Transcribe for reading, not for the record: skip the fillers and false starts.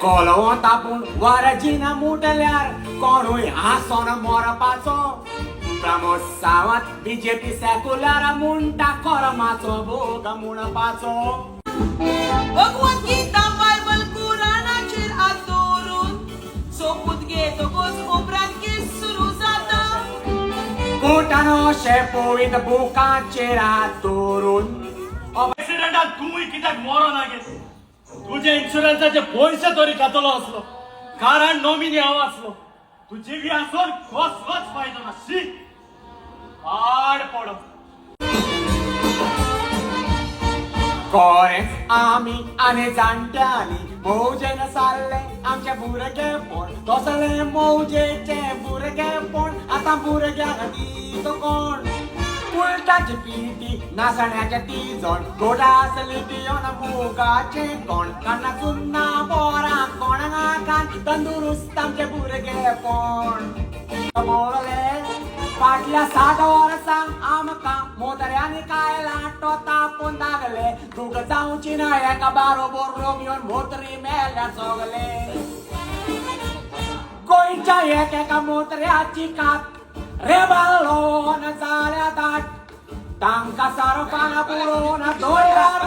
कोलो तापून वरजीना मुटल्यार कोणूय हांसोन मरपाचो. प्रमोद सावंत बीजेपी सेक्युलर म्हणटा करमाचो भोग म्हणपाचो. भगवत गीता बायबल कुराणाचेर हात दवरून सोपूत घेतकूच उपरांत केस सुरू जाता. कोटान अशें पळयत बुकाचेर हात दवरून. ऍक्सिडेंटात तूंय कित्याक मरो ना गे? तुजे इन्शुरन्साचे पयशे तरी खातलो आसलो, कारण नॉमिनी हांव आसलो. तूं जिवी आसून कसलोच फायदो ना. शी, पाड पडो. खरेंच आमी आनी जाणट्यांनी मौजेन सारलें आमचें भुरगेपण. तसलें मौजेचें भुरगेपण आतां भुरग्यांक दिता कोण? कुळटाची पिठी, नासण्याचें तिजण, गोडा आसली पियोन मुगाचें कोण कान्ना चुन्ना बोरां कोणाक खान तंदुरुस्त आमचें भुरगेपण. बोरले फाटल्या 60 वर्सां आमकां मोदऱ्यांनी कायला तो तापून दागले. दूख जावची ना एका बारोबर रोग येवन मोतरी मेल्या सगले. गोंयच्या एकेका मोतऱ्याची कात रेबालोन जाल्या दाट. तांकां सारपान पुरोवन दोळ्यार.